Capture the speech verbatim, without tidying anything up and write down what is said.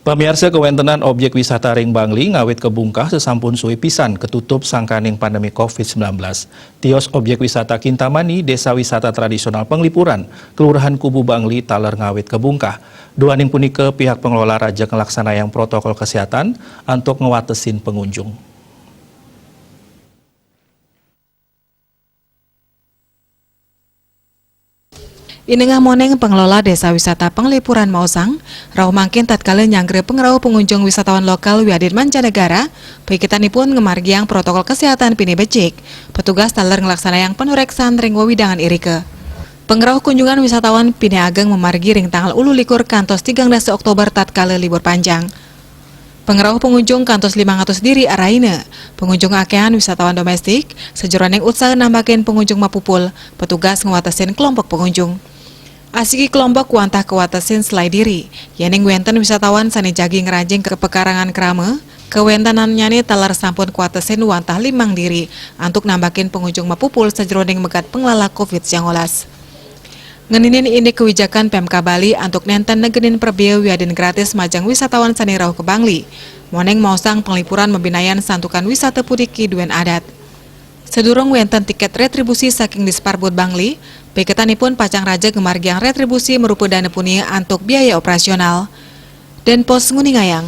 Pamiarsa, kawéntenan objék wisata ring Bangli ngawit kabungkah sasampun sué pisan katutup sangkaning pandemi covid sembilan belas. Tios objék wisata Kintamani, Désa Wisata Tradisional Penglipuran, Kelurahan Kubu Bangli, taler ngawit kabungkah. Duaning punika, pihak pengelola raja nglaksanayang protokol kesehatan antuk ngwatesin pengunjung. Inengah monéng, pengelola Désa Wisata Penglipuran maosang, rauh mangkin tatkala nyanggra pangrauh pengunjung wisatawan lokal wiadin mancanegara, piketanipun ngamargiang protokol kesehatan pinih becik. Petugas taler nglaksanayang panureksan ring wewidangan irika. Pangrauh kunjungan wisatawan pinih ageng mamargi ring tanggal ulu likur kantos tigang dasa Oktober tatkala libur panjang. Pangrauh pengunjung kantos limang atus diri araina. Pengunjung akéhan wisatawan domestik, sajeroning utsaha nambakin pengunjung mapupul, petugas ngwatesin kelompok pengunjung. Asiki kelompok wantah kawatesin selai diri, yéning wénten wisatawan sané jagi ngranjing ka pekarangan krama, kawéntenannyané taler sampun kawatesin wantah limang diri, antuk nambakin pengunjung mapupul sajeroning megat panglala covid sembilan belas. Ngeninin indik kawijakan Pemkab Bali antuk nénten negenin prebea wiadin gratis majeng wisatawan sané rauh ka Bangli. Monéng maosang Penglipuran mabinayan santukan wisata puniki duén adat. Sadurung wénten tikét rétribusi saking Disparbud Bangli, piketanipun pacang raja ngamargiang rétribusi marupa dana punia antuk biaya operasional. Denpos nguningayang.